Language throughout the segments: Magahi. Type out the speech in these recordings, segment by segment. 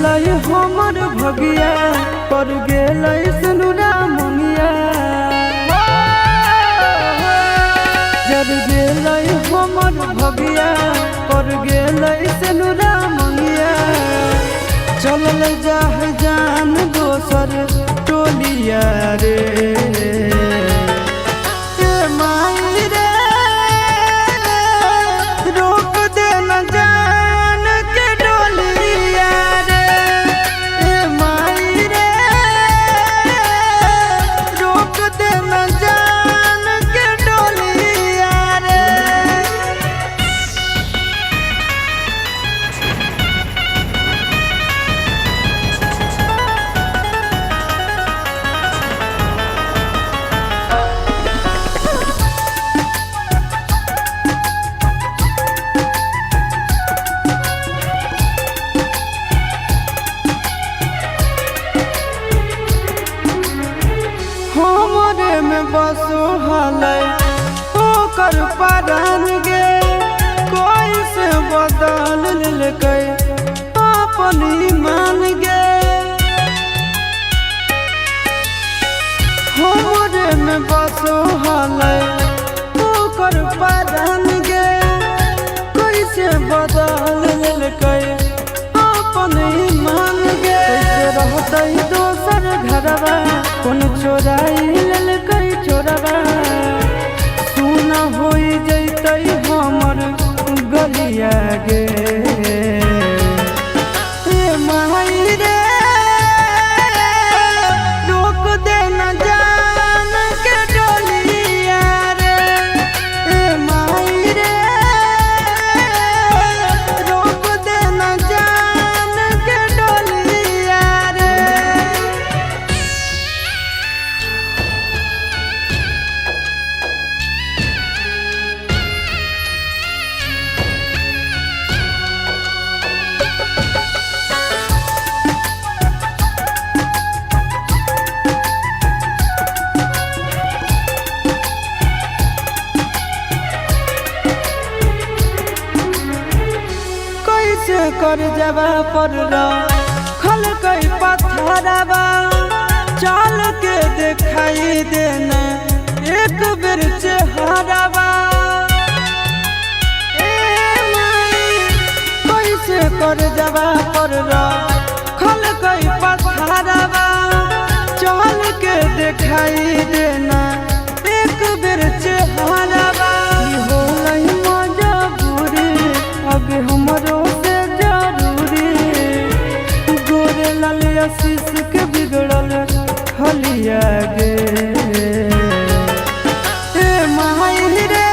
गेलै हमर भगिया, पर गेलै सुनुरा मुनिया। जर गेलै हमर भगिया, पर गेलै सुनुरा मुनिया। चलल जाह जान दोसर टोलिया रे, ए माई रे, रोक दे न जान के डोलिया रे। ए माई रे, रोक दे न जान के डोलिया रे। हमरे में बसो हलै ओकर परान गे, कोई से बदल लेलकै अपन ईमान गे। हमरे में बसो हलै ओकर परान गे, कोई से बदल लेलकै अपन ईमान गे। कैसे रहतै दोसर घरवा, कोन चोराई लेलकै चोरवा। सुना होई जैतै हमर गलिया गे, ए माई रे, रोक दे न जान के डोलिया रे। ए माई रे, रोक दे न जान के डोलिया रे। कैसे कर जबा पर खल कई पत्थरवा, चाल के दिखाई देना एक बेर चेहरावा। ए माई, कैसे कर जबा पर खल कई पत्थरवा, चाल के दिखाई देना एक बेर चेहरावा। ई होलै मजबूरी, अब हमरो से जरूरी। गोरे लाल आशीष के बिगड़ल हलिया गे, ए माई रे,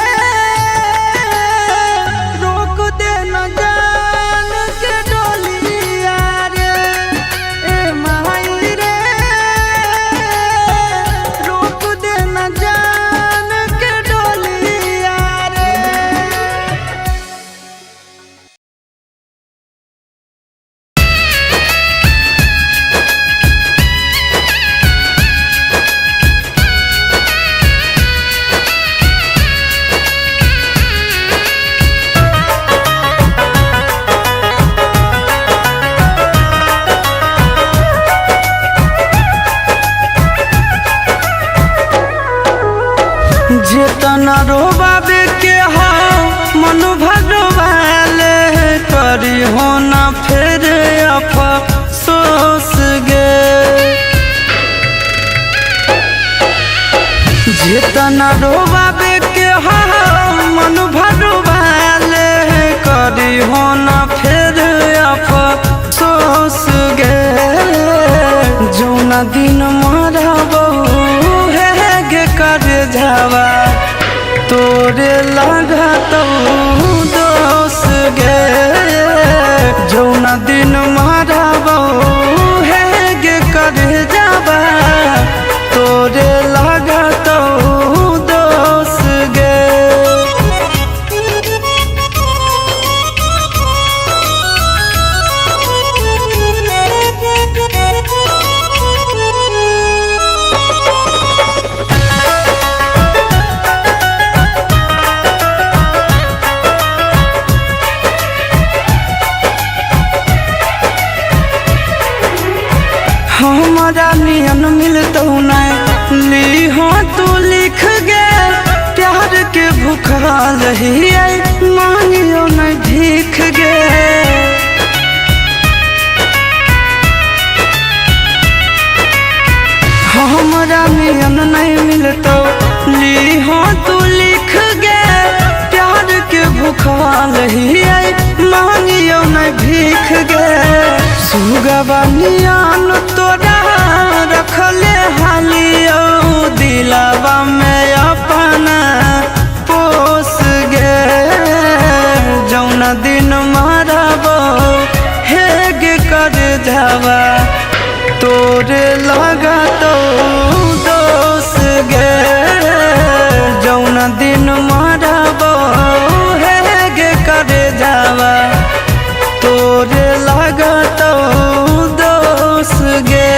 रोक दे न जान के डोलिया रे। ए माई रे, रोक दे न जान के डोलिया रे। जेतना रोबाबे के हो मन भगवाले, करी हो ना फिर अफसोस गे। जेतना रोबाबे के हो मन भगवाले, करी हो ना फिर अफसोस गे। जौना दिन मरबो हे गे कर जावा, तोरे लगतौ दोस गे। जौना दिन मरबो हे गे कर जावा, तोरे लगतौ दोस गे। Thank you. हमरा नियन मिलतौ नहीं ली हो तू लिख गे प्यार के भूखल ही मांगियो नहीं भीख गे। हमरा नियन नहीं मिलतौ ली हो तू लिख गे प्यार के भूखल ही मांगियो नहीं भीख गे। सुगवा नियन तोरा रखले हालियो दिलावा में अपना पोस गे। जौना दिन मारबो हेग कर जावा तोरे लगा तो दोस गे। जौना दिन मारबो हेग कर जावा तोरे लगा तो दोस गे।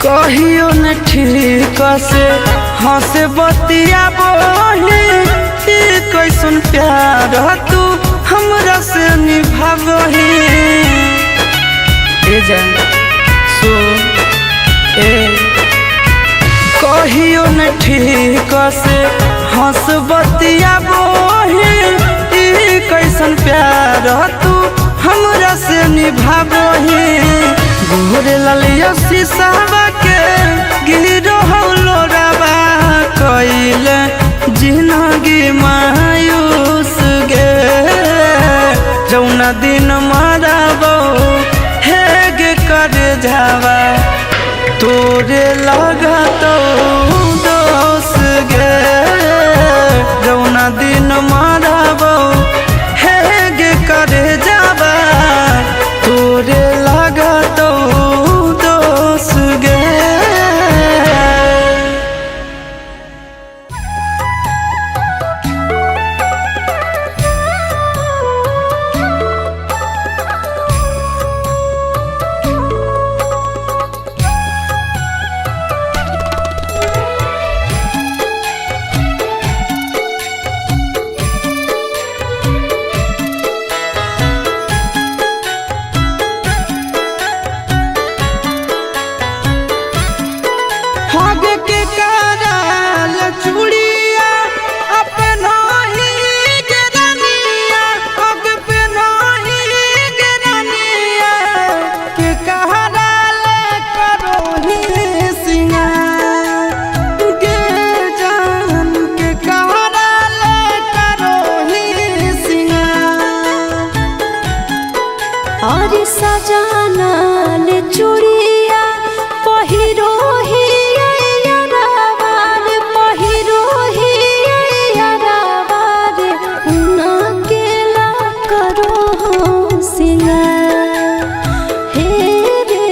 कहियो न ठीक से हंस बतिया बोही कैसन प्यार तू हमरा से निभाबही। ए जान सो ए कहियो न ठीक से हंस बतिया बोही कैसन प्यार तू हमरा से निभाबही। गोरे ललिया शीशावा के गिरो लोरावा कइले जिनगी मायूस गे। जौना दिन मारबो हेग कर जावा तोरे लगा तो दोस गे। जौना दिन मारबो हेग कर जावा तोरे लगा तो दोस गे। और सजाना ले चूड़िया पहिरो ही यारावार पहिरो ही यारावार उना केला करो हो सिंगार हे रे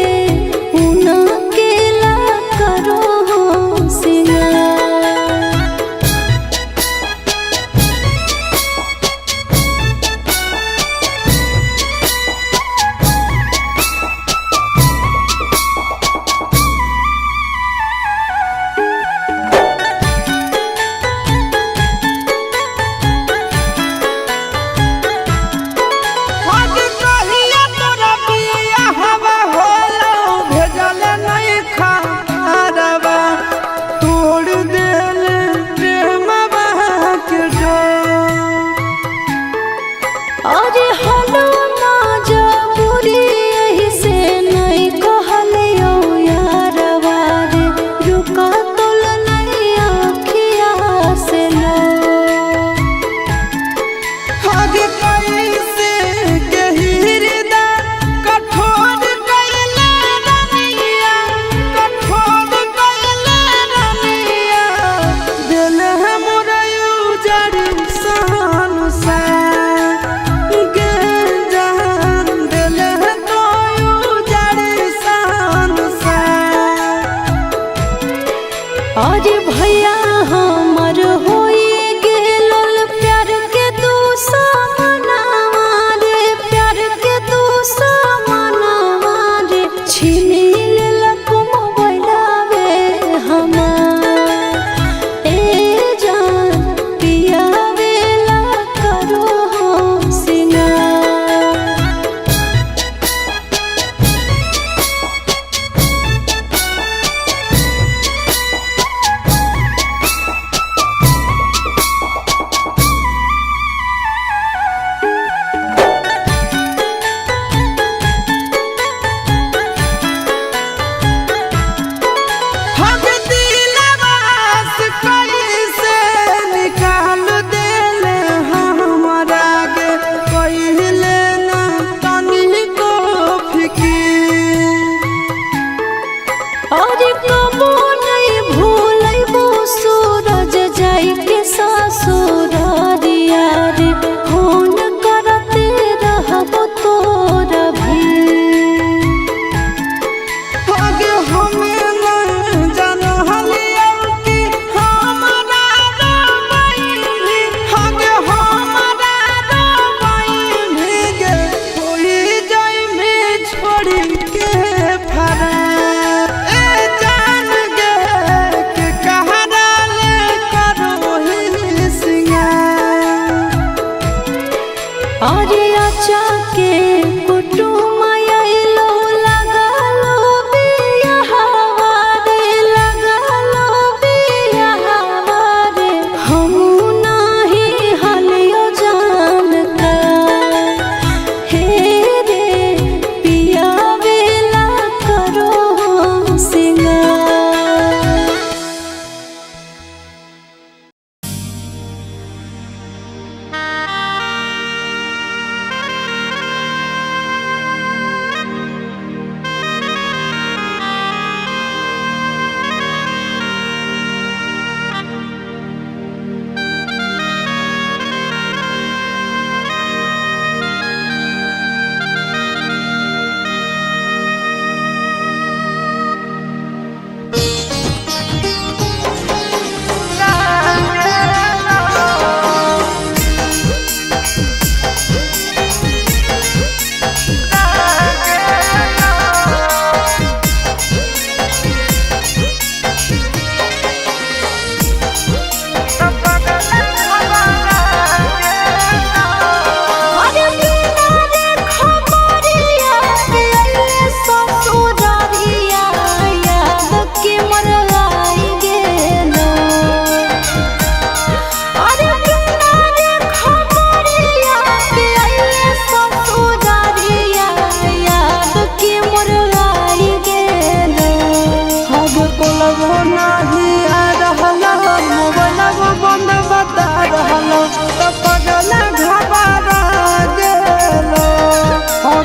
उना केला करो हो सिंगार।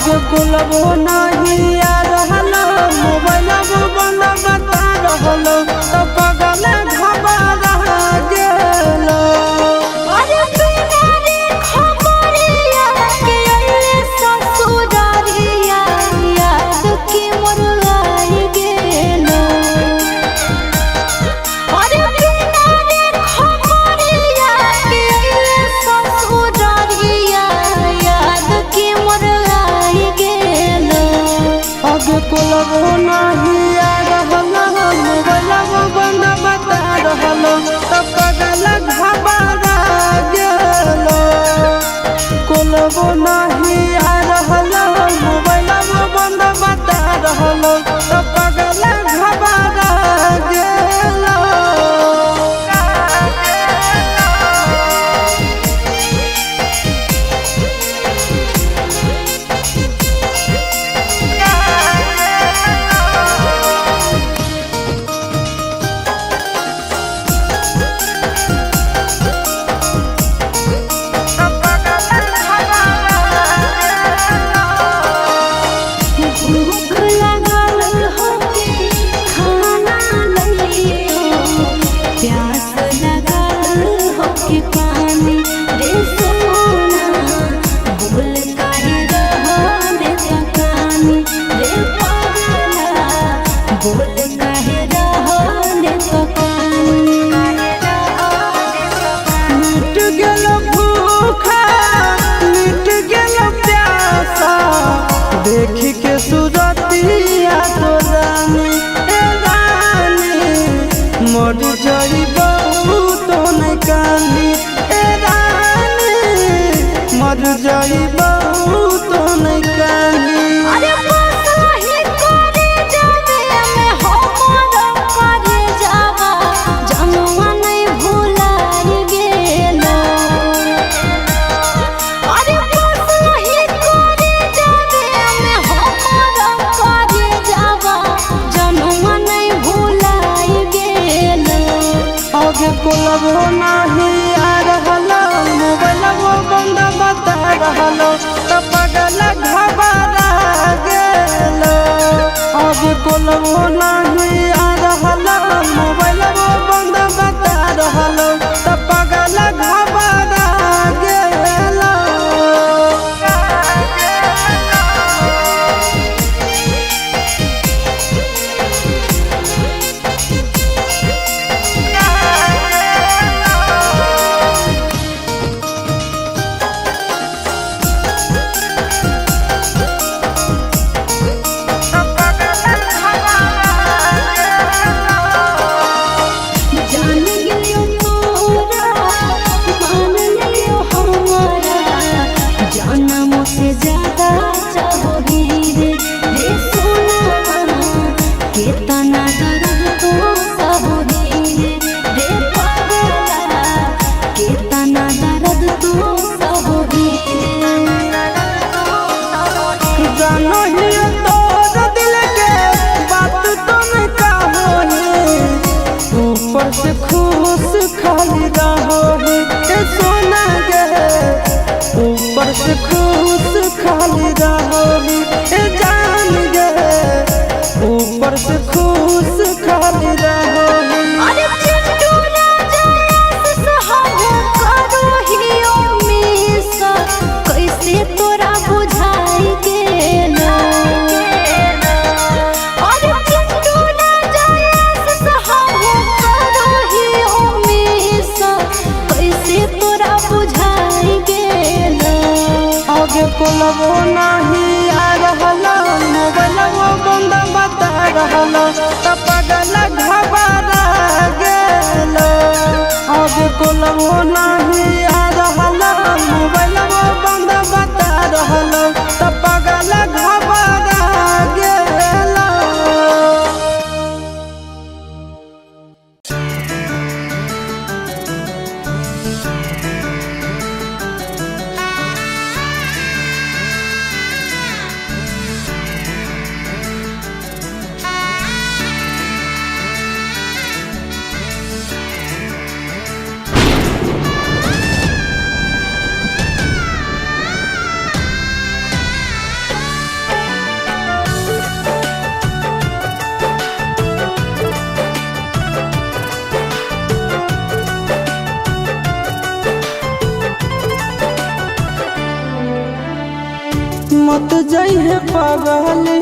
आगे कोलबो नहीं आ रहल, मोबाइलबो बंद बता रहल, तो पगल घबरा गेलो। अरे बिना रे खबरिया के अइले ससुरारिया, याद के मोर आई गेलो। अरे बिना रे खबरिया के अइले ससुरारिया, याद के मोर आई गेलो। आगे कोलबो नहीं आ रहल, मोबाइलबो बंद बता रहल, तो पगल घबरा गेलो। कोलबो नहीं आ रहल, मोबाइलबो बंद बता रहल, तो पगल घबरा गेलो। भूख लागल होके खाना लइयो, प्यास लागल होके पानी रे सोना, बोल काहे रहले तकानी रे पगला, बोल काहे रहले तकानी। मिट गेल भूखा, मिट गेल प्यासा, देख के सुरतिया तो रानी, ए रानी, मर जई बहुत नहीं कानी, ए रानी, मर जई बहुत नहीं कानी। अरे बसही करे जावे में हमर करे जावा, जनुआ नहीं भुलाई गेलो। अरे बसही करे जावे में हमर करे जावा, जनुआ नहीं भुलाई गेलो। आगे कोलबो नहीं आ रहल, मोबाइलबो बंद बता रहल, तो पगल घबरा गेलो। आगे कोलबो नहीं आ रहल, मोबाइलबो बंद बता रहल, तो पगल घबरा गेलो। जान गेलियो तोरा, मान लियो हमारा, जनमों से ज्यादा चाहोगी रे रे सोना, केतना दर्द तो सहोगी रे रे पगला, केतना दर्द तो सहोगी रे। जानो ही तोर दिल के बात तुम कहो ऊपर से खुश खाली रहो ए सोना गे, ऊपर से खुश खाली रहो ए जान गे, ऊपर से खुश खाली रहो। अरे चिंटू राजा से करो हियो मिस, कैसे तोरा बुझाई गेलो। अरे चिंटू राजा से करो हियो मिस, कैसे तोरा बुझाई गेलो। आगे कोलबो नहीं आ रहल, मोबाइलबो बंद बता रहल, तो पगल घबरा गेलो। आगे कोलबो नहीं आ रहल, मोबाइलबो बंद बता रहल, तो पगल घबरा गेलो। ओ जइहे पगली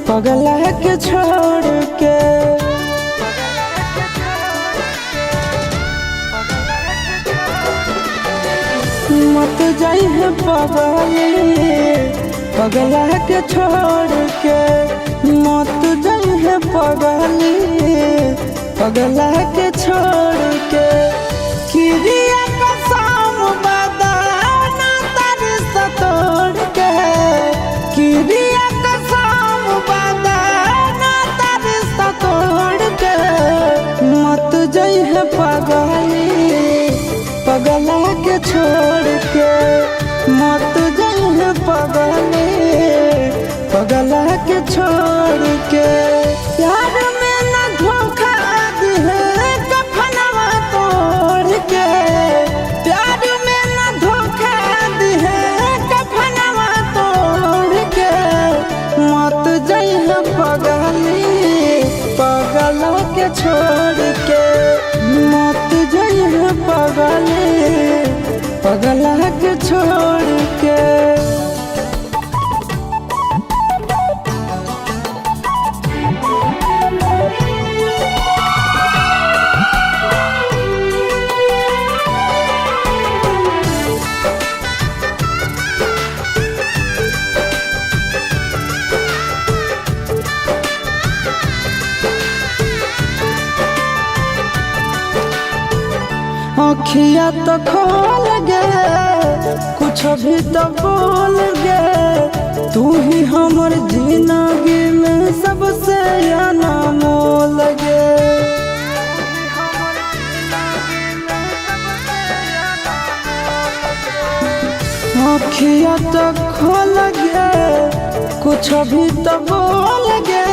पगला के छोड़ के। मत जइहे पगली पगला के छोड़ के, मत जइहे पगली पगला के छोड़ के। किरिया कसम बदाना तार तोड़ के, किरिया कसम बदाना तार तोड़ के, मत जइहे पगली पगला के छोड़ के, मत जइहे पगली पगला के छोड़ के। प्यार में न धोखा दिहे कफनवा तोड़ के, प्यार में न धोखा दिहे कफनवा तोड़ के, मत जइहे पगली पगला के छोड़ के, मत जइहे पगली पगला के छोड़ के। अखिया तो खोल गे कुछ भी तो बोल गे, तू ही हमर जिंदगी में सबसे अनमोल गे। अखिया तो खोल गे कुछ भी तो बोल गे,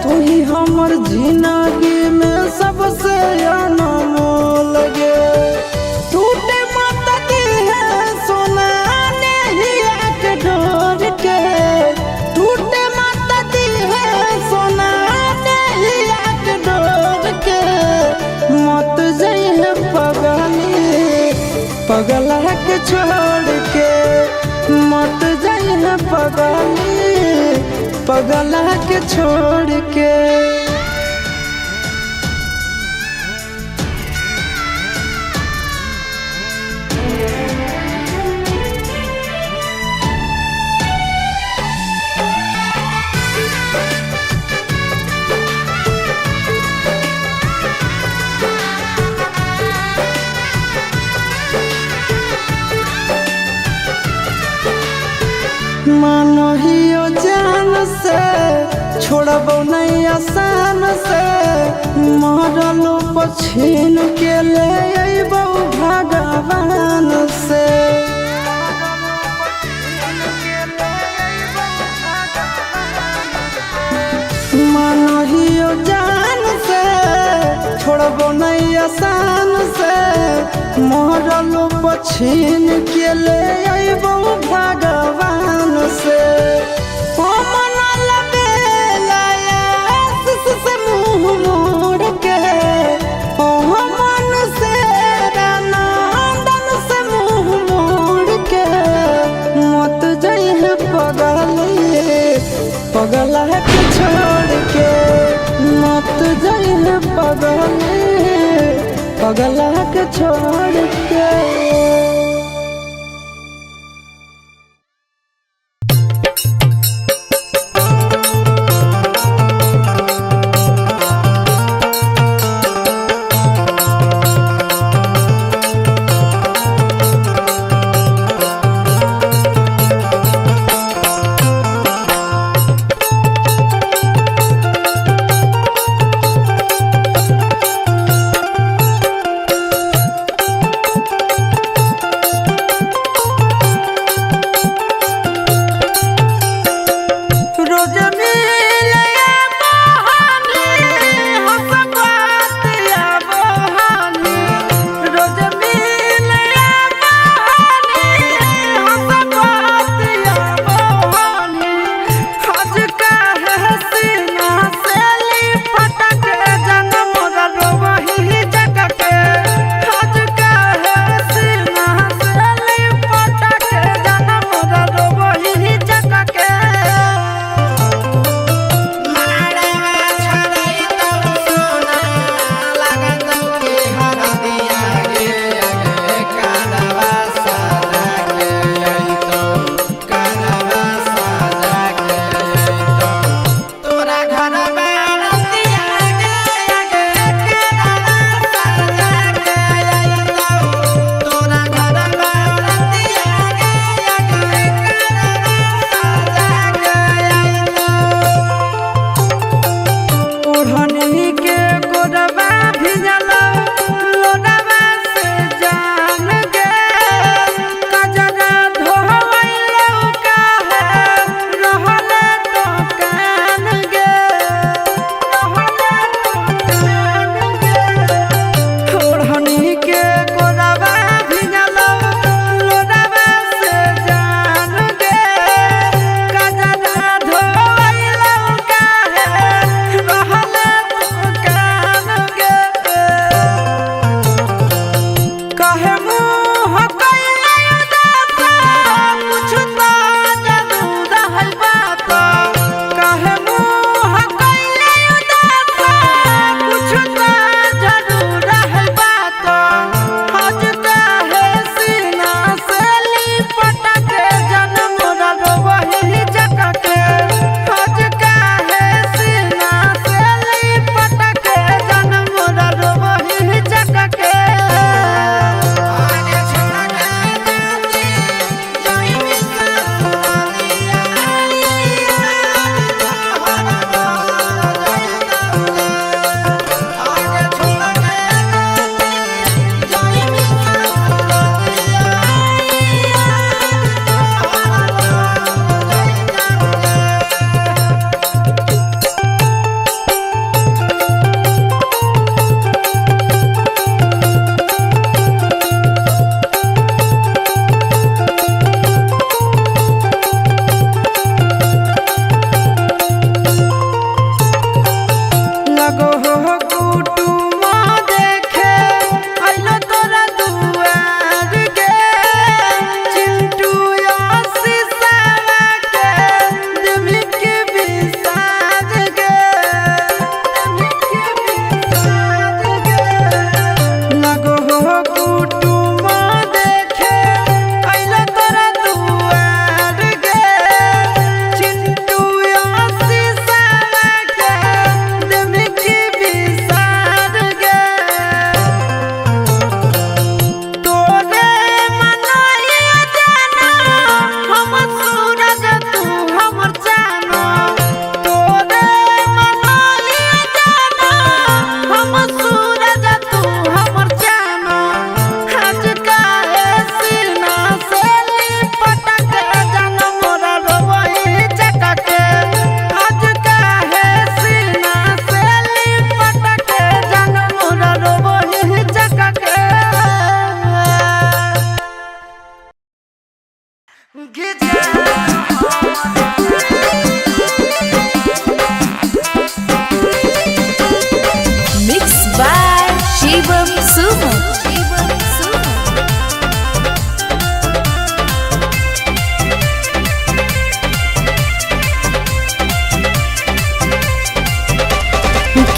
तू ही हमर जिंदगी में सबसे अनमोल गे। टूटे मत है सोना नहिया के डोर के, टूटे मत है सोना नहिया के डोर के, मत जइहे पगली पगला के छोड़ के, मत जइहे पगली पगला के छोड़ के। मानो हियो जान से छोड़बो नहीं आसान से, मरलो पछीन के ले अइबो भगवान से। मानो हियो जान से छोड़बो नहीं आसान से, मरलो पछीन के ले अइबो भगवान से। ओ मन लबेला से मुँह मोड़ के, ओ मन से नंदन से मुँह मोड़ के, मत जइहे पगली पगला के छोड़ के, मत जइहे पगली पगला के छोड़ के।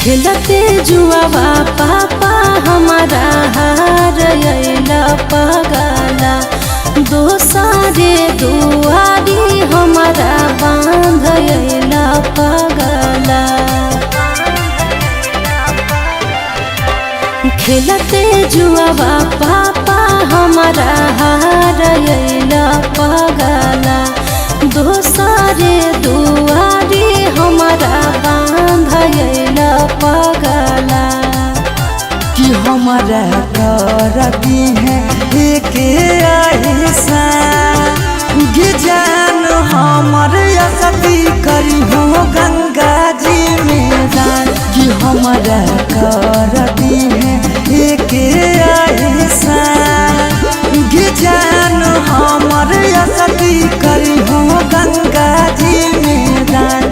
खेलते जुआवा पापा हमारा हार अइला पगला, दोसरे दुआरी हमारा बांध अइला पगला। खेलते जुआवा पापा हमारा हार अइला पगला, दोसरे दुआरी हमारा बांध अइला पगला। कि हमारा कर दी है एक ऐसा जान, हमर असती करी हो गंगा जी में दान। कि हमारा कर दी है एक ऐसा जान, हमर असती करी हो गंगा जी में दान।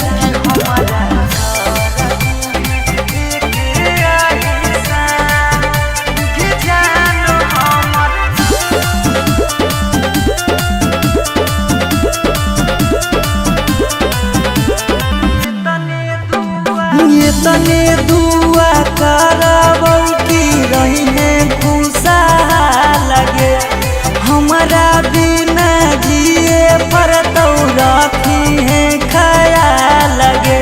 ये तने दुआ करबौ की रही है खुशा लगे, हमारा बिना जिए पर तो रखी है खया लगे।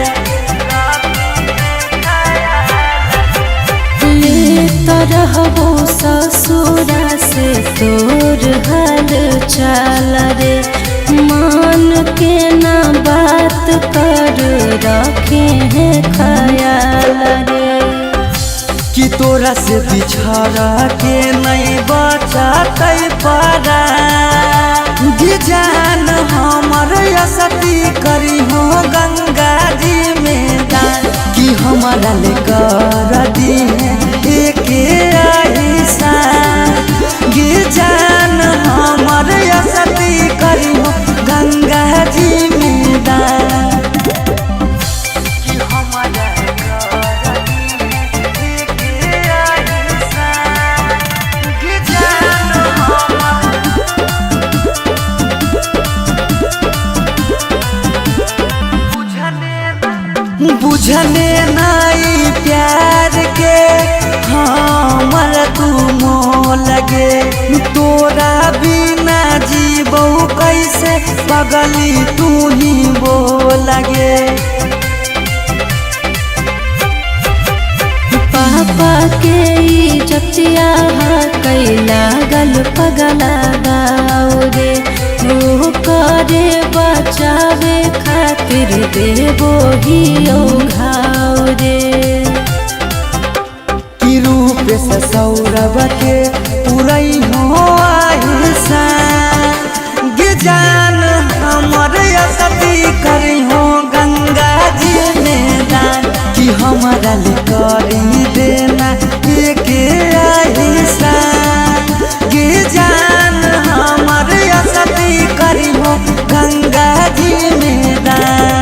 ले रहबो ससुरा से तोर हाल चाल रे, मान के ना बात कर रखे हैं ख्याल रे। कि तोरा से बिछड़ के नहीं बचतै परा जान, हमर असती करी हो गंगा जी में दान। कि हमारा ले कर दी है एक ऐसा जान, हमर असती करी हो गंगा जी में दान। कि हमारा कर दी है एक ऐसा जान, हमर बुझने नाई प्यार के हमर तू मोह लगे, तोरा बिना जीबौ कैसे पगली तू ही बो लगे। पापा के इज्जतिया कैला गल पगला गाओ रे, ओ करे बचावे खातिर देबो ही ओ घाव रे। कि रूप से सौरभ के पुरई हो आहिसा जान, हमर असती करी हो गंगा जी में दान। कि हमारा ले करी देना एक आहिसा जान, हमर असती करी हो गंगा जी में दान।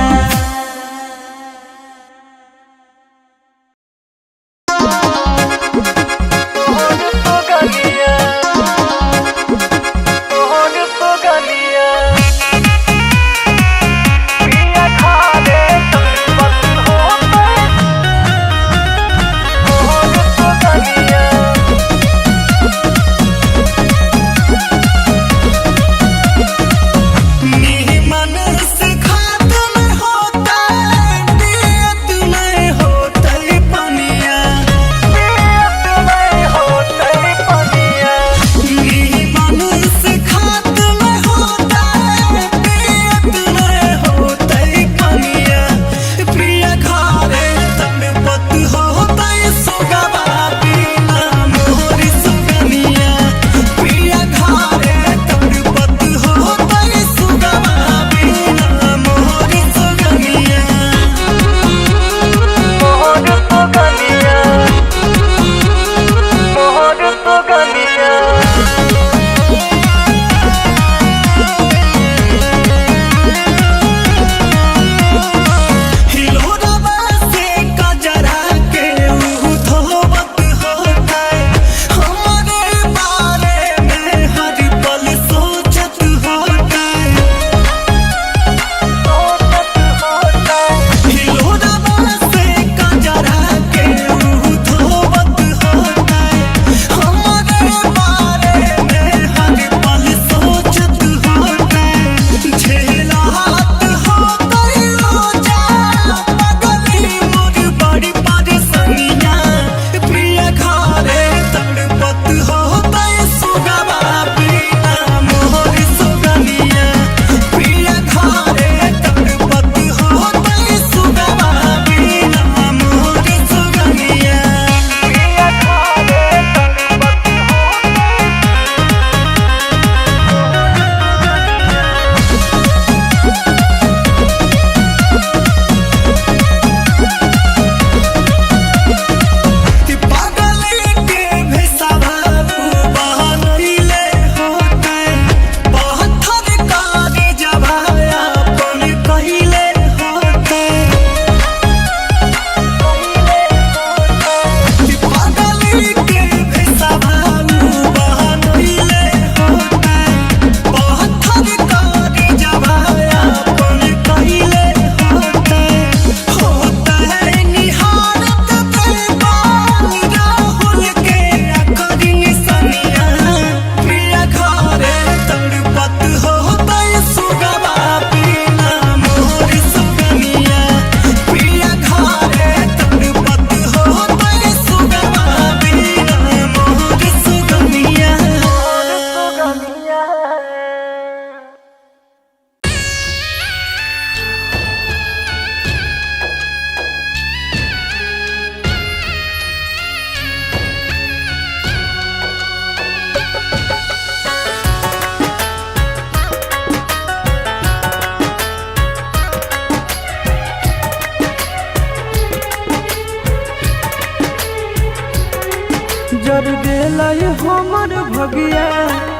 हमर भगिया,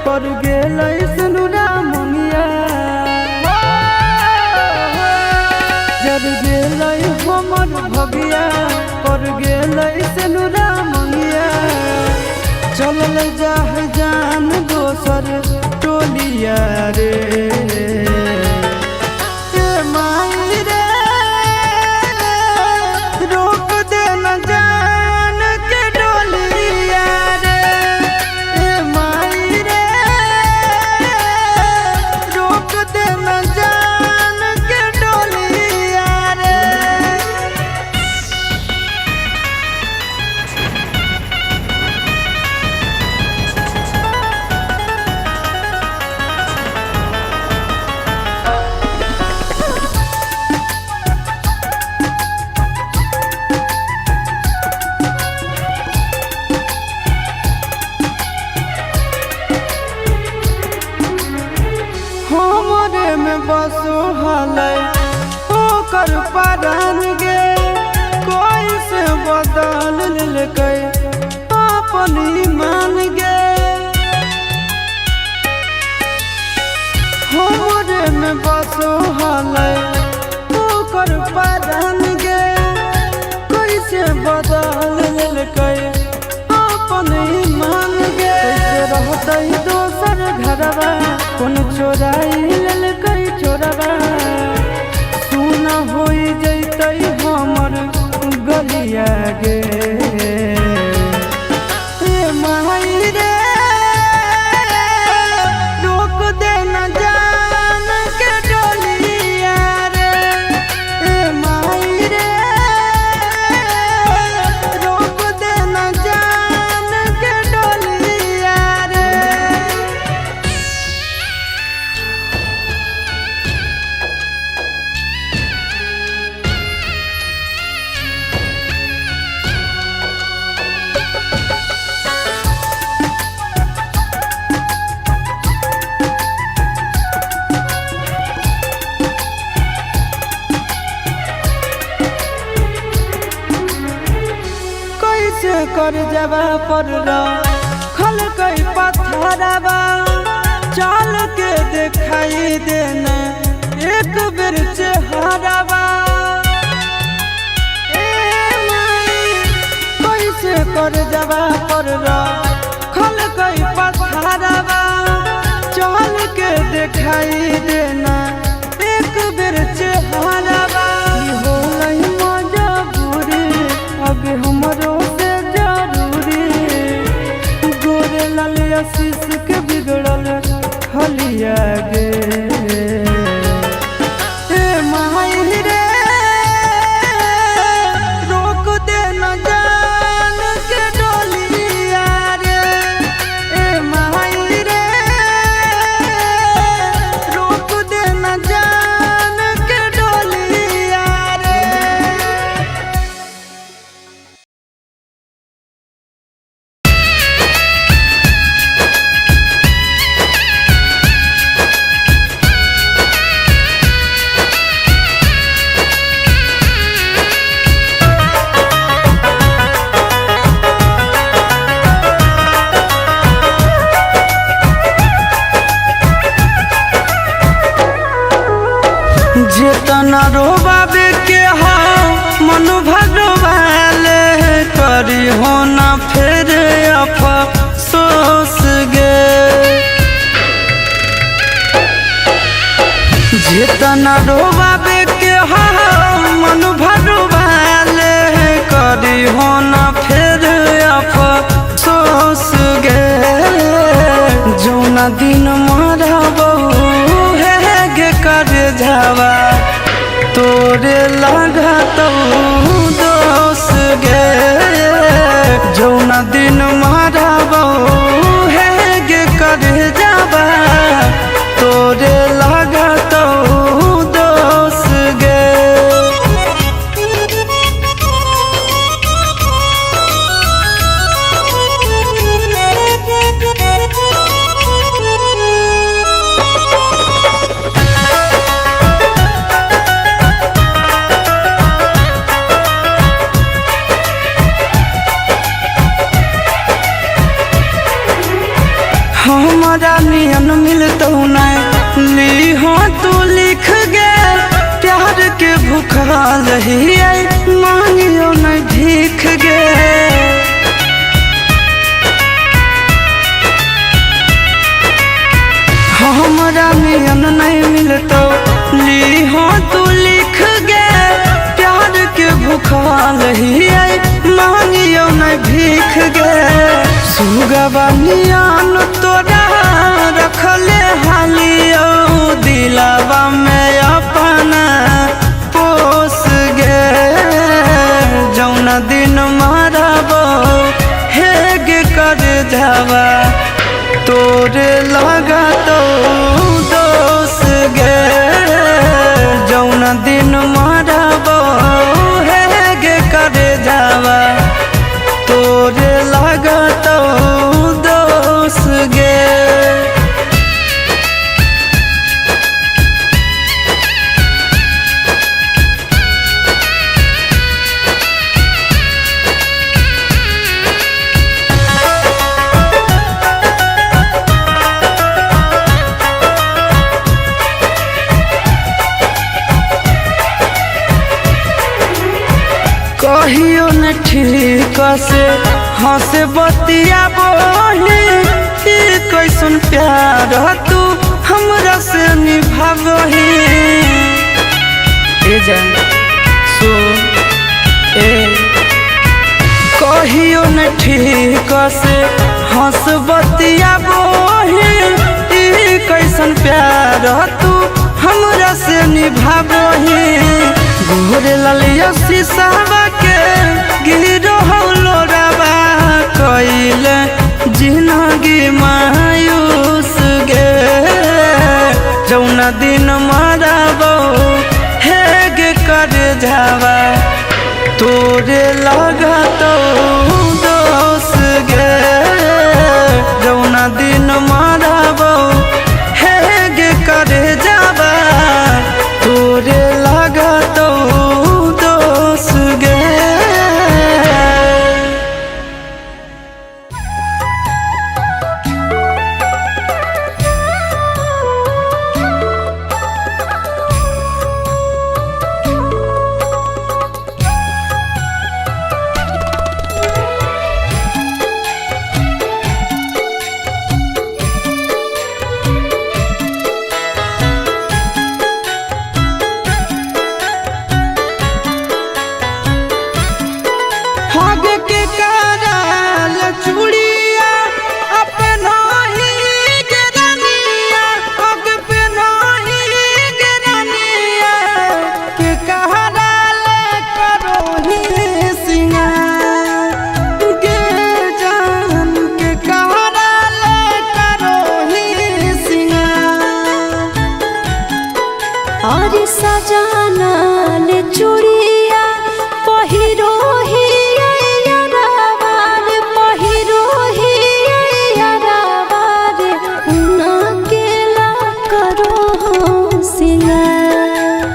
पर गेलै सिनुरा मंगिया। जर गेलै हमर भगिया, पर गेलै सिनुरा मंगिया। चलल जाह जान दोसर टोलिया रे, ए माई रे रोक दे न जान के डोलिया रे, ए माई रे रोक दे न जान के डोलिया रे। हमरे में बसो हलै ओकर परान गे, कोई से बदल लेलकै अपन ईमान गे। हमरे में बसो हलै ओकर परान गे, कोई से बदल लेलकै अपन ईमान गे। कैसे रहतै दोसर घरवा, कोन चोराई लेलकै चोरवा, सुन होई जैतै हमर गलिया गे, ए माई रे रोक दे न जान के डोलिया रे, ए माई रे रोक दे न जान के डोलिया रे। कैसे कर जबा पर खल कई पत्थरवा, चाल के दिखाई देना एक बेर चेहरावा। ए माई कैसे कर जबा पर खल कई पत्थरवा, चाल के दिखाई देना एक बेर चेहरावा। होलै मजबूरी अब हमरो से जरूरी, गोरे लाल आशीष के बिगड़ल हलिया गे, ए माई रे रोक दे न जान के डोलिया रे, ए माई रे रोक दे न जान के डोलिया रे। जेतना रोबाबे के हा मन भगवाले, करी हो ना फिर अफसोस गे। जेतना रोबाबे के हा मन भगवाले, करी हो ना फिर अफसोस गे। जौना दिन मरबू हे गे कर जावा, तोरे लागतौ दोस गे। जौना दिन मरबू हे गे कर जावा, तोरे लागतौ दोस गे। Thank you. भूखल हियै मांगियो नहीं भीख गे। हमरा नियन नहीं मिलतो ली हो तू लिख गे। प्यार के भूखल हियै मांगियो नहीं भीख गे। सुगवा नियन तोरा रखले हालियो दिलावा में अपना पोस गे। जौना दिन मारबो हेग कर जावा तोरे लगा तो दोस गे। जौना दिन मारबो हेग कर जावा तोरे लगा तो दोस गे। कहियो न ठीक से हंस बतिया बोही कैसन प्यार तू हमरा से निभाबही। ए जान सुन ए कहियो न ठीक से हंस बतिया बोही कैसन प्यार तू हमरा से निभाबही। गोरे ललिया शीशावा के गिरो लोरावा कइले जिनगी मायूस गे। जौना दिन मारबो हेग कर जावा तोरे लगा तो दोस गे। जौना दिन मारबो हेग कर जावा तोरे लगा तो दोस गे। और सजाना ले चूड़िया पहिरो ही यारावार पहिरो ही यारावार उना केला करो हो सिंगार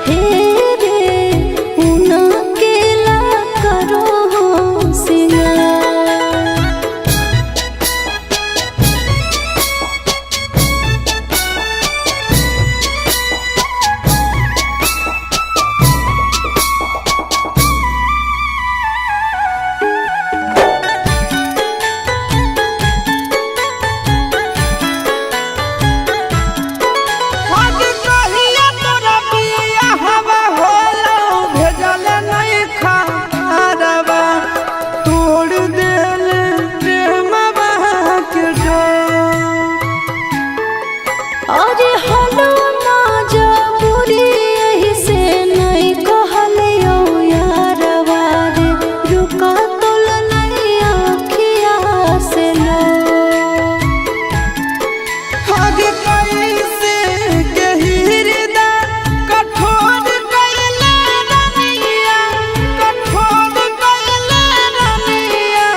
हे रे उना केला करो हो सिंगार। अरे हलो ना जबूरी एही से नहीं कहलियो यारवा रे रुका तोल नहीं आँखिया से लो। हग कैसे के हृदय कठोर कैले रनिया कठोर कैले रनिया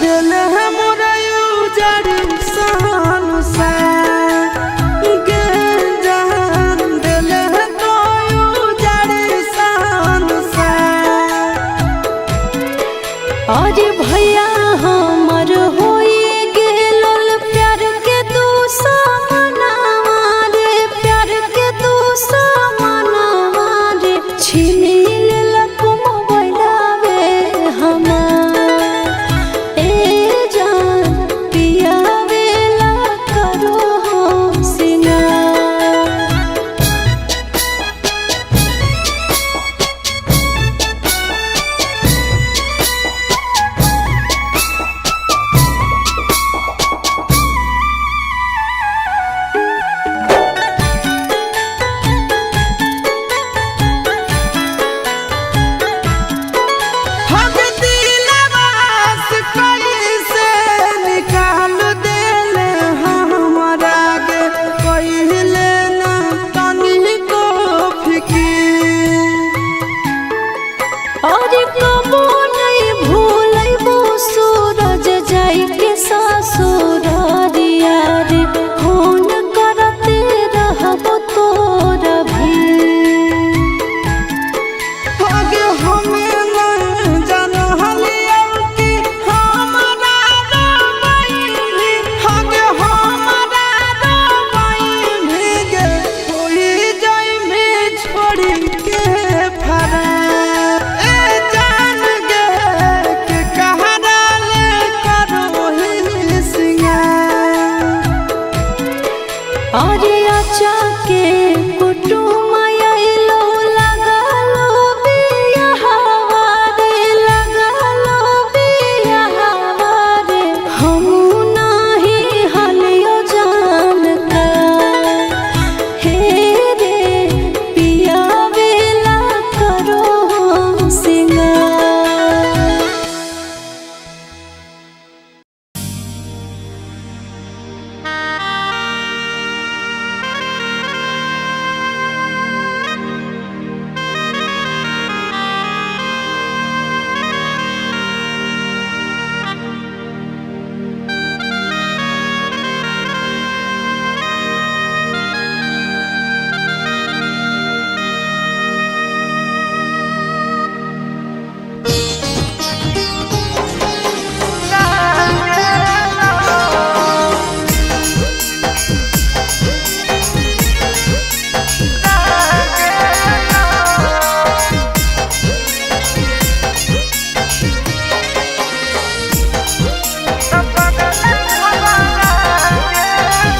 दिल हमर उजड़ सन गे जान दिल तो उजड़ सन। अरे भैया हमर होई गेलल प्यार के दुश्मनवा रे प्यार के दुश्मनवा रे। छीनी लेलक मोबाइलवे हमार। ए जान पियावेला करो हो सिंगार। हग दिलवा से कैसे निकाल देले हमरा के, कहिले ना तनिको फिकीर। और कबो नहीं भूलैबो सूरज जाई के ससुरारिया रे, फोन करते रहबो तोरा भी। हग हमें न जानलियौ कि हमरा रोबैली, हग हमरा रोबैली गे, होई जाइमे छोड़ी के फरार। ए जान गे के कहारा ले करोही सिंगार। अरे आचा के कुटुम आइलो लगालो बियाहवा रे, लगालो बियाहवा रे, हमू नाही हलियो जान का। हे रे पियावेला करो सिंगार।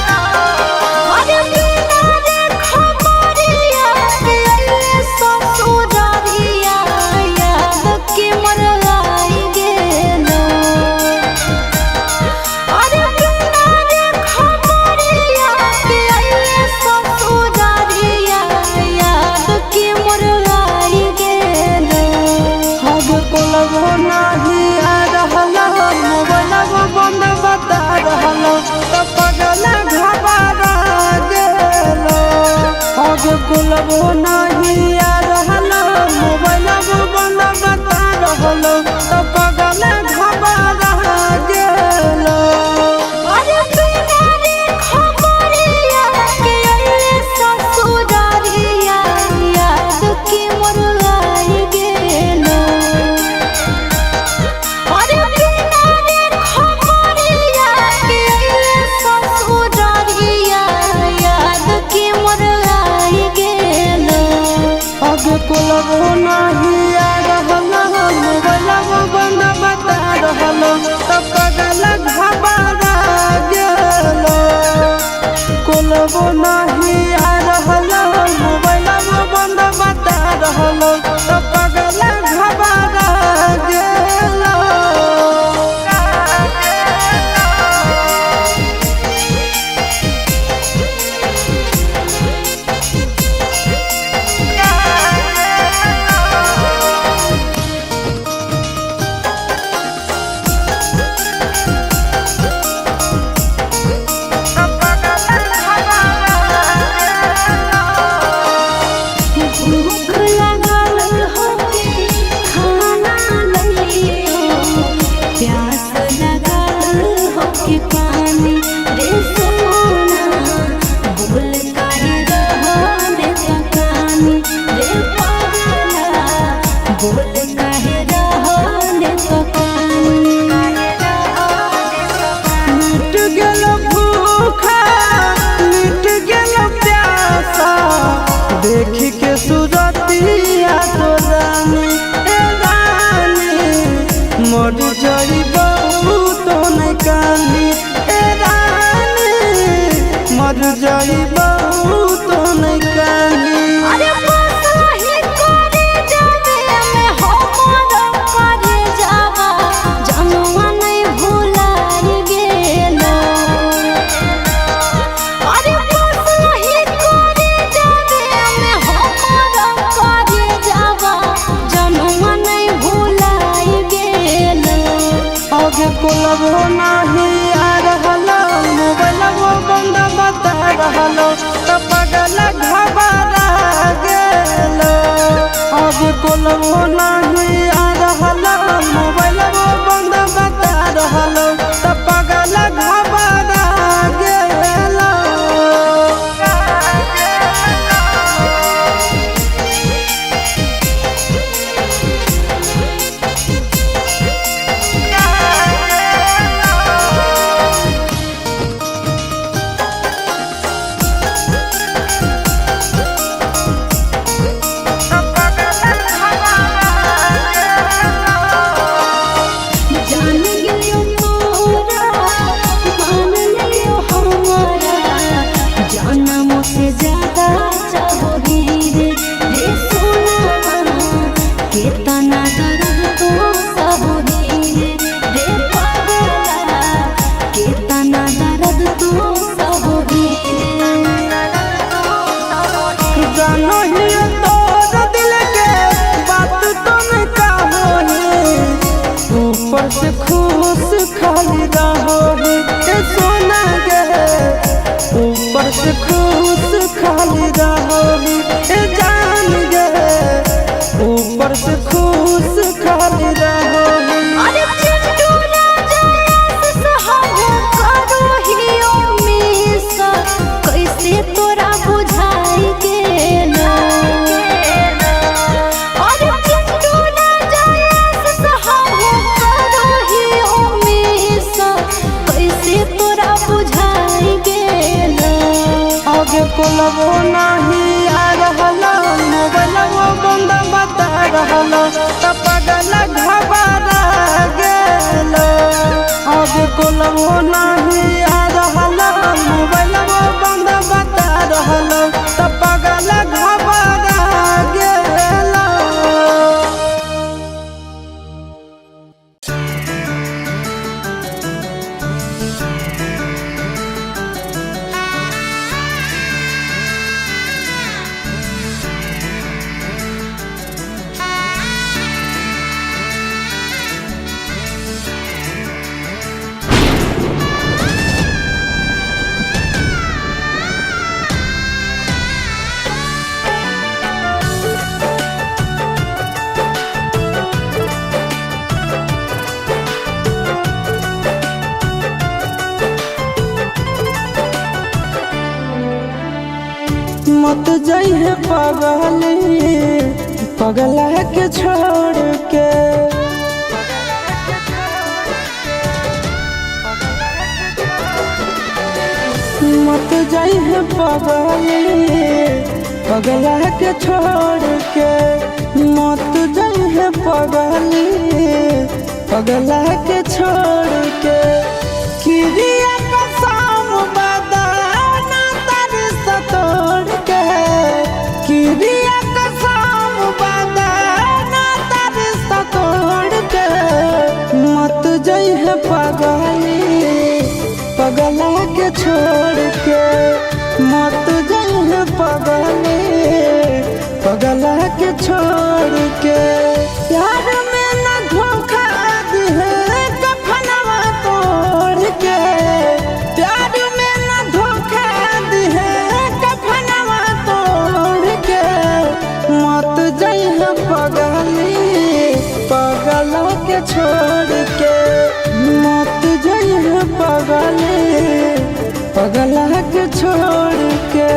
अरे बिना रे खबरिया के अइले ससुरारिया, याद के मरलाई गेलो। अरे बिना रे खबरिया के अइले ससुरारिया, याद के मरलाई गेलो। हग कोलबो नाही आ रहल, मोबाइलबो बंद बता रहल, त पगल घबरा गेलो। हग कोलबो नाही आ रहल, मोबाइलबो बंद बता रहल, त पगल घबरा गेलो। अरे बिना रे खबरिया के अइले ससुरारिया, याद के मरलाई गेलो। अरे बिना रे खबरिया के अइले ससुरारिया, याद के मरलाई गेलो। हग कोलबो नाही आ रहल, मोबाइलबो बंद बता रहल, त पगल घबरा गेलो। कोलबो नाही आ रहल, मोबाइलबो बंद बता रहल, त पगल घबरा गेलो। जाइबू तो नहीं कहीं। अरे बसही करे जावे में हमर करे जावा, जनुआ नहीं भुलाई गेलो। अरे बसही करे जावे में हमर करे जावा, जनुआ नहीं भुलाई गेलो। आगे कोलबो नहीं आ रहलो, मोबाइलबो बंद बता रहलो, त पगल घबरा गेलो। आगे कोलबो नहीं आ रहलो, मोबाइलबो बंद बता रहलो, त पगल घबरा गेलो। जान गेलियो तोरा, मान लियो हमारा, जानमो से ज्यादा चाहोगी रे। रे सोना केतना दर्द तो सहोगी रे। रे पागला केतना दर्द तो सहोगी रे। जानो ही तोर दिल के बात तुम कहोही, ऊपर से खुश खाली रहोही ए सोना गे, ऊपर से खुश खाली रहोही ए जान गे, ऊपर से खुश खाली रहोही। अरे चिंटू राजा हम करो ही मिस, कैसे तोरा बुझाई गेलो। अरे चिंटू राजा हम करो ही मिस, कैसे तोरा बुझाई गेलो। आगे कोलबो नहीं आ रहलो, मोबाइलबो बंद बता रहलो, त पगल घबरा गेलो। आगे कोलबो नहीं आ रहलो, मोबाइलबो बंद बता रहलो, त पगल घबरा गेलो। मत जाइए पगली पगला के छोड़ के, मत जाइए पगली पगला के छोड़ के, मत जाइए पगली पगला के छोड़ के। किरिया कसम बदाना तार तोड़ के, किरिया कसम बदाना तार तोड़ के, मत जइहे पगली पगला के छोड़ के, मत जइहे पगली पगला के छोड़ के। प्यार में न धोखा दिहे कफनवा तोड़ के, प्यार में न धोखा दिहे कफनवा तोड़ के, मत जइहे पगली पगला के छोड़ के, मत जइहे पगली पगला के छोड़ के।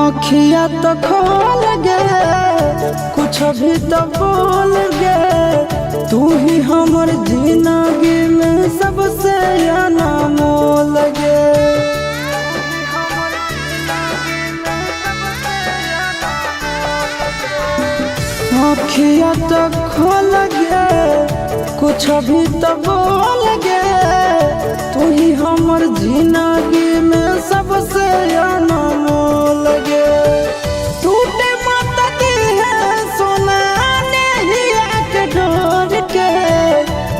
अखिया तो खोल गे कुछ कुछ भी तो बोल गे। तू ही हमर जिंदगी में सबसे अनमोल गे। अखिया तो खोल गे, कुछ भी तो बोल गे। तू ही हमर जिंदगी में सबसे अनमोल गे। टूटे मत दी है सोना नहिया के डोर के।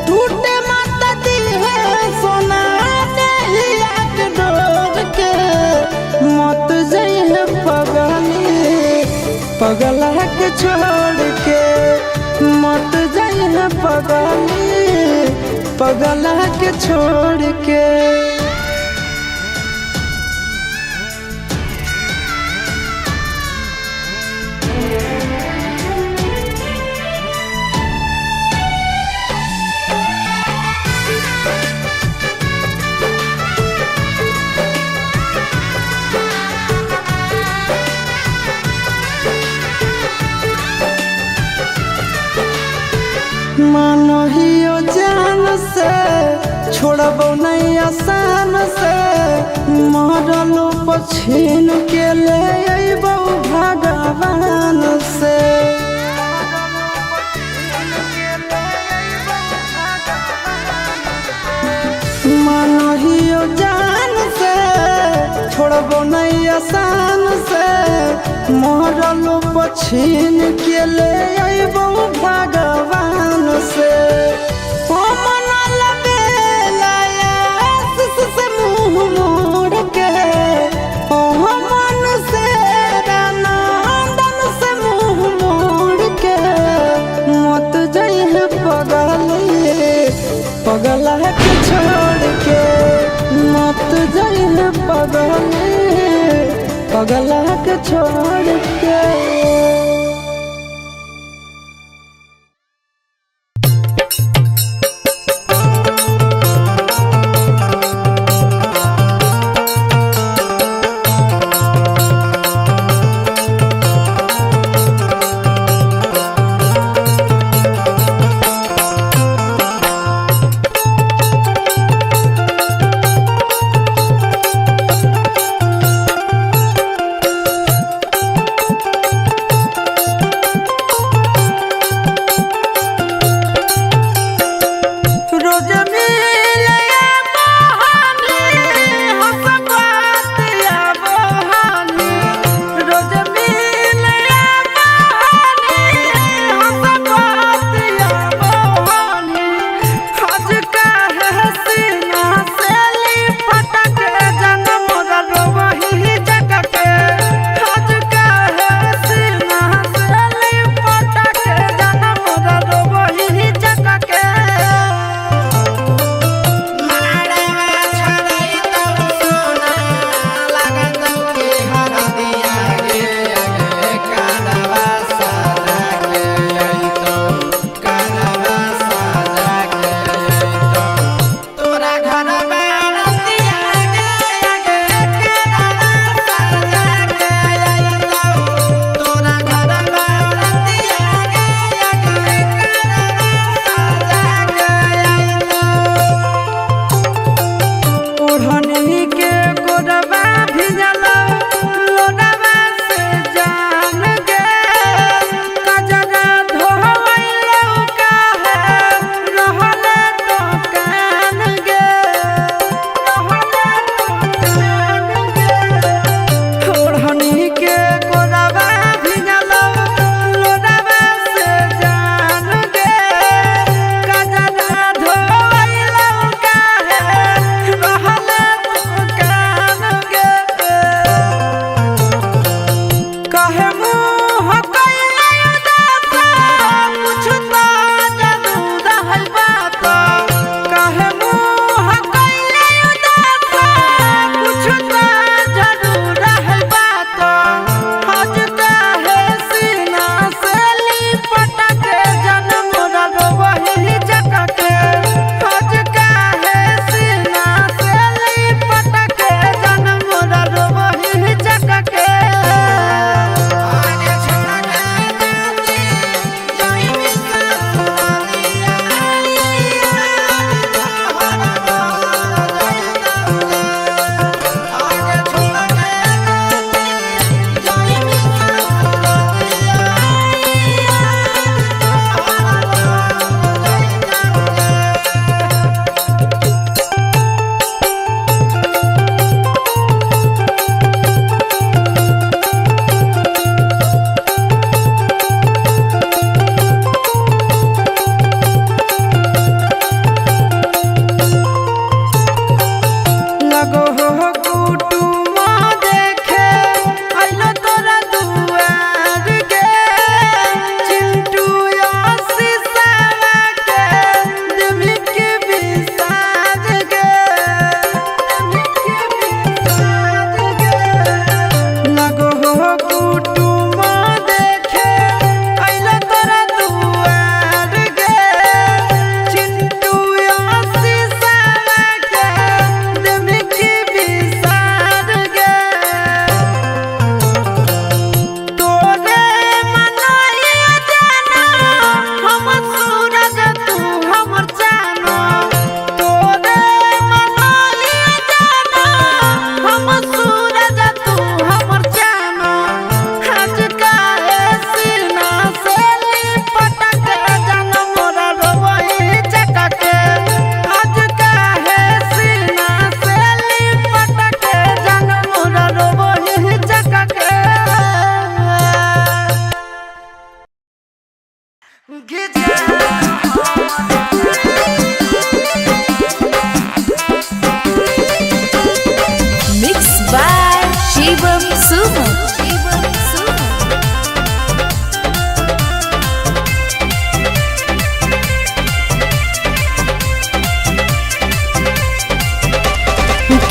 टूटे मत दी है सोना नहिया के डोर के। मत जइहे पगली पगला के छोड़ के। मत जइहे पगली पगला के छोड़ के। मानो हियो जान से छोड़बो नहीं आसान से। मरलो पछीन के ले अइबो भगवान से। मानो हियो जान से छोड़बो नहीं आसान से। मरलो पछीन के ले अइबो भगवान से। ओ मन लबेला आस से मुँह मोड़ के। ओ मन से नंदन से मुँह मोड़ के। मत जइहे पगली पगला के छोड़ के। मत जइहे पगली पगला के छोड़ के।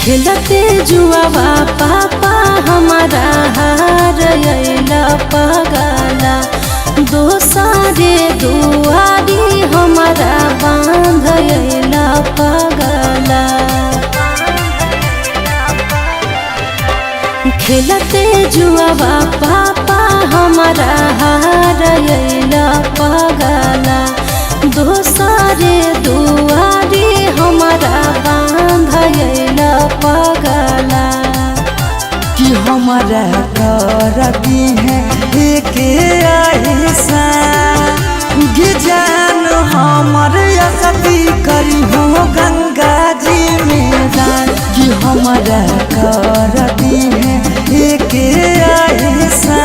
खेलते जुआवा पापा हमारा हार अइला पगला, दोसरे दुआरी हमारा बांध अइला पगला। खेलते जुआवा पापा हमारा हार अइला पगला, दोसरे दुआरी हमारा बांध अइला पगला। कि हमारा कर दी है एक ऐसा जान हमर असती करी हो गंगा जी में दान। कि हमारा कर दी है एक ऐसा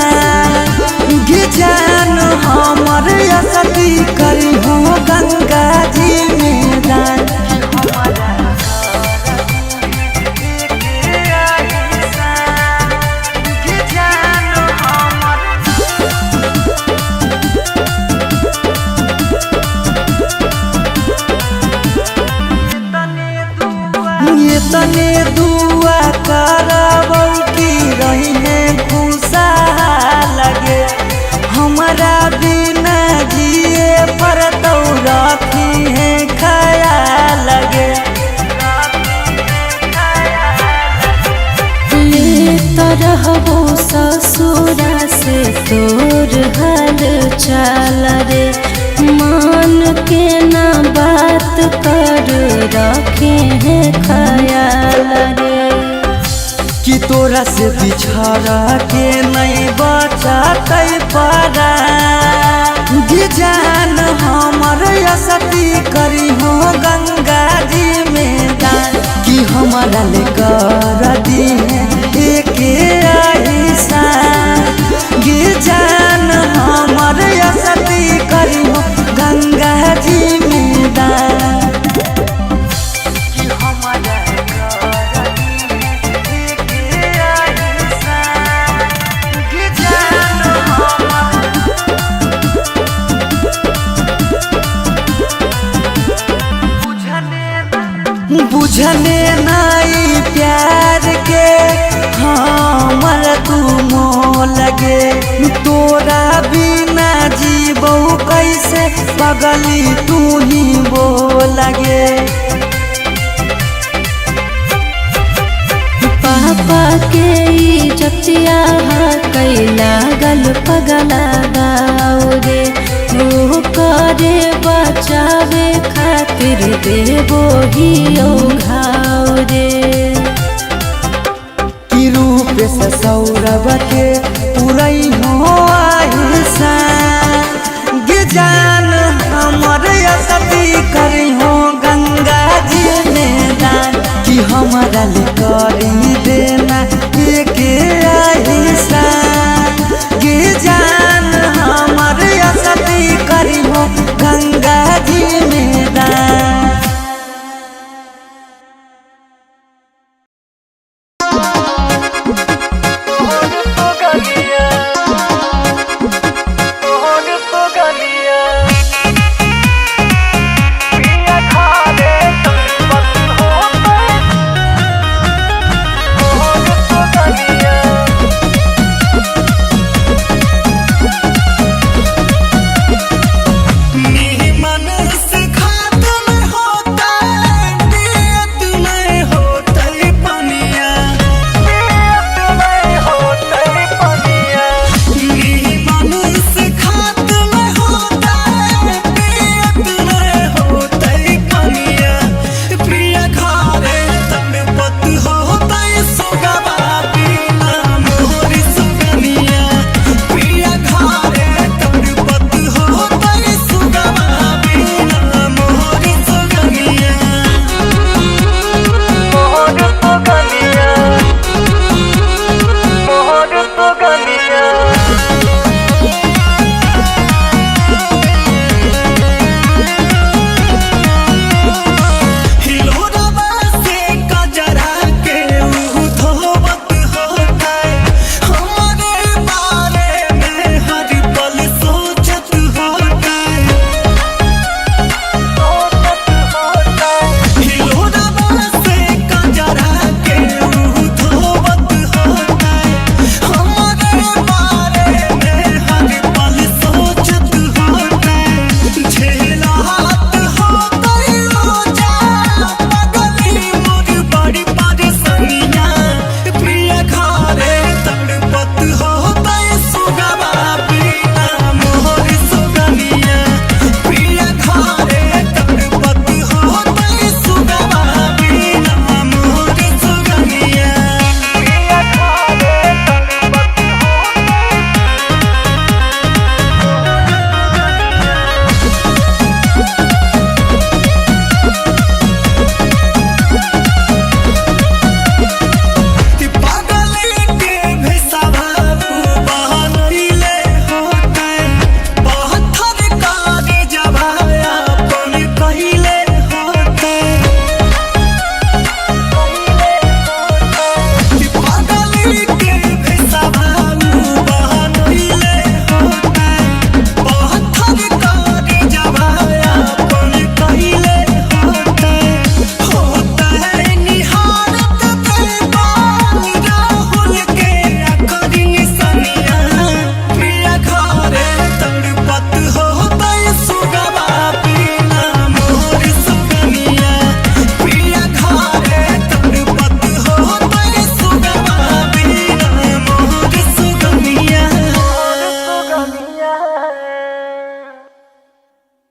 जान हमर असती करी हो गंगा जी में दान। ये तने दुआ करबौ की रही है खुशा लगे, हमारा बिना जिए पर तो रखी है खया लगे। लेत रहबो ससुरा से तोर हाल चाल रे, मान के ना बात कर रखे हैं ख्याल रे। कि तोरा से बिछड़ के नहीं बचतै परा जान हमर असती करी हो गंगा जी में दान। कि हमारा ले कर दी है एक ऐसा जान हमर असती करी हो गंगा जी में दान। कि हमारा कर दी है एक ऐसा जान हमर बुझने नाई प्यार के हमर तू मोह लगे, तोरा बिना जीबौ कैसे पगली तू ही बोलगे। पापा के इज्जतिया कैला गल पगला गाओ रे, वो करे बचावे खातिर देबो ही घाव रे। कि रूप से सौरभ के पुरई हो आहिसा जान हमर असती करी हो गंगा जी में दान। कि हमारा ले करी